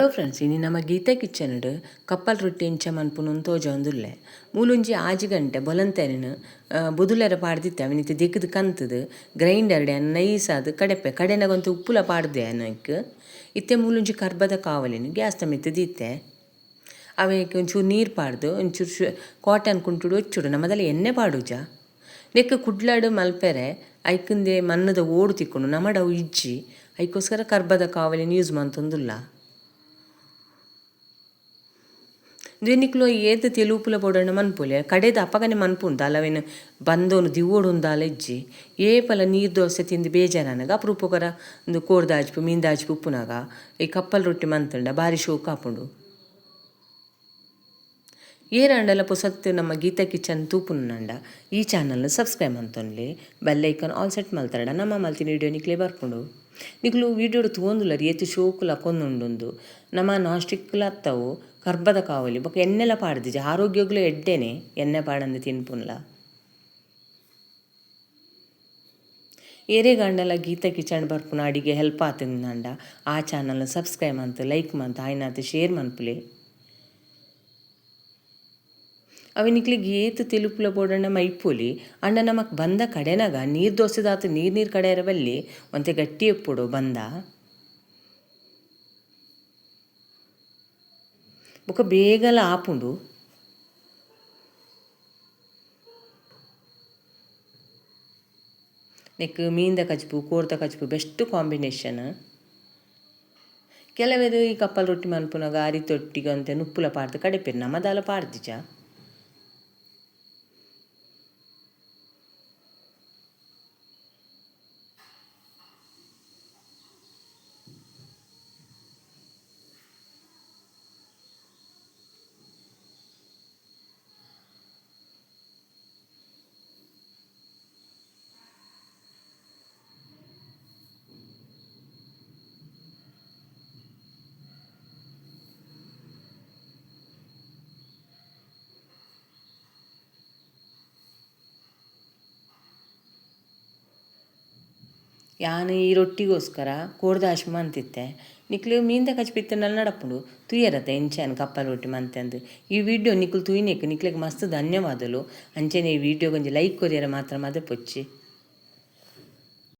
Hello friends, ಇನಿ ನಮ್ಮ Gita kitchen ಕಪ್ಪಲ್ roti ಎಂಚ ಮನ್ಪುನು ತೋಜೊಂದುಲ್ಲೆ. ಮೂಲೊಂಜಿ 6 ಗಂಟೆ ಬೊಲಂತೆರಿನ್ ಬೊದುಲೆರ ಪಾಡ್ದಿತ್ತೆ ಅವಿನಿತೆ ದೆಕ್ಕುದು ಕಂತುದು ಗ್ರೈಂಡರ್ ನೈಸ್ ಆದ್ ಕಡೆಪೆ ಕಡೆನಗೊಂತು ಉಪ್ಪುಲ ಪಾಡ್ದೆ ಅನಕ್ ಇತ್ತೆ ಮೂಲೊಂಜಿ ಕರ್ಬದ ಕಾವಲಿನ ಗ್ಯಾಸ್ ಮಿತ್ತ್ ದೀತೆ ಅವೆಕ್ ಒಂಚೂರು ನೀರು ಪಾಡ್ದು ಒಂಚೂರು ಕಾಟನ್ ಕುಂಟುಡು ಒಚ್ಚುಡು ನಮ್ಮದಲ್ಲ ಎಣ್ಣೆ ಪಾಡುಜ ನೆಕ್ ಕುಡ್ಲಾಡು ಮಲ್ಪೆರೆ ಐಕಂದೆ ಮಣ್ಣದ ಓಡು ತಿಕ್ಕೊಂಡು ನಮಡವು ಇಜ್ಜಿ ಐಕೋಸ್ಕರ ಕರ್ಬದ ಕಾವಲಿನ ಯೂಸ್ ಮಂತೊಂದುಲ್ಲ. ನಿಕ್ಲು ಏತ್ ತೆಲುಪುಲ ಬೋಡಣ್ಣ ಮನ್ಪುಲೆ ಕಡೆದ ಅಪಗನೆ ಮನ್ಪುಂಡು ಅಲವೇನು ಬಂದೋನು ದಿವೋಡು ಇಜ್ಜಿ ಏಪಲ ನೀರು ದೋಸೆ ತಿಂದು ಬೇಜಾರನಗ ಅಪರೂಪಕರ ಒಂದು ಕೋರ್ದಾಜ್ಪು ಮೀನ್ದಾಜ್ಪು ಉಪ್ಪುನಾಗ ಈ ಕಪ್ಪಲ್ ರೊಟ್ಟಿ ಮಂತುಂಡ ಬಾರಿ ಶೋಕ್ ಆಪುಂಡು. ಏರಾಂಡಲ ಪೊಸತ್ತು ನಮ್ಮ ಗೀತಾ ಕಿಚನ್ ತೂಪುನಂಡ ಈ ಚಾನಲ್ನ ಸಬ್ಸ್ಕ್ರೈಬ್ ಮಂತೊನ್ಲೆ ಬೆಲ್ ಐಕಾನ್ ಆಲ್ ಸೆಟ್ ಮಲ್ತರಡ ನಮ್ಮ ಮಲ್ತಿನ ವಿಡಿಯೋ ನಿಕ್ಲೆ ಬರ್ಪುಂಡು. ನಿಕ್ಲು ವಿಡಿಯೋಡು ತೂವೊಂದುಲ್ಲರ್ ಏತ್ ಶೋಕುಲ ಕೊಂದುಂಡುಂದು ನಮ್ಮ ನಾನ್ ಅತ್ತವು ಕರ್ಬದ ಕಾವಲಿ ಬೊಕ ಎಣ್ಣೆಲ ಪಾಡ್ದಿಜಿ ಆರೋಗ್ಯಗ್ಲ ಎಡ್ಡೆನೆ ಎಣ್ಣೆ ಪಾಡಂದೆ ತಿನ್ಪುನ್ಲ. ಏರೆಗಾಂಡಲ ಗೀತಾ ಕಿಚನ್ ಬರ್ಪುನ ಅಡಿಗೆ ಹೆಲ್ಪ್ ಆತಂಡ ಆ ಚಾನಲ್ನ ಸಬ್ಸ್ಕ್ರೈಬ್ ಮಂತ್ ಲೈಕ್ ಮಂತ್ ಆಯ್ನಾತ್ ಶೇರ್ ಮನ್ಪುಲೆ. ಅವೆ ನಿಕ್ಲೆಗ್ ಏತ್ ತೆಲುಪುಲ ಬೋಡಣ್ಣ ಮೈಪೊಲಿ ಅಂಡ ನಮಕ್ ಬಂದ ಕಡೆನಾಗ ನೀರು ದೋಸೆದಾತು ನೀರು ನೀರು ಕಡೆಯರ ಬಲ್ಲಿ ಒಂತೆ ಗಟ್ಟಿ ಎಪ್ಪೊಡು ಬಂದ ಬೊಕ ಬೇಗಲ ಆಪುಂಡು. ನೆಕ್ ಮೀನ್ದ ಕಜ್ಪು ಕೋರ್ದ ಕಜ್ಪು ಬೆಸ್ಟ್ ಕಾಂಬಿನೇಷನ್. ಕೆಲವೆರ್ ಈ ಕಪ್ಪಲ್ ರೊಟ್ಟಿ ಮನ್ಪುನಗ ಅರಿತೊಟ್ಟಿಗೆ ಅಂತೆ ನುಪ್ಪುಲ ಪಾಡ್ದು ಕಡೆಪೆರ್ ನಮದಾಲ ಪಾಡ್ದಿಜ. ಯಾನ್ ಈ ರೊಟ್ಟಿಗೋಸ್ಕರ ಕೋರ್ದಾಶ್ ಮಂತಿತ್ತೆ ನಿಕ್ಲು ಮೀನ್ದ ಕಜ್ಪು ನಡಪುಂಡು ತುಯ್ಯರತ ಎಂಚಾನ್ ಕಪ್ಪಲ್ ರೊಟ್ಟಿ ಮಂತಂದು ಈ ವಿಡಿಯೋ ನಿಕ್ಲು ತುಯ್ನೆಕ್ ನಿಕ್ಲೆಗ್ ಮಸ್ತ್ ಧನ್ಯವಾದಲು. ಅಂಚನೆ ಈ ವಿಡಿಯೋಗೊಂಜಿ ಲೈಕ್ ಕೊರಿಯರ ಮಾತ್ರ ಮದಪೊಚ್ಚಿ.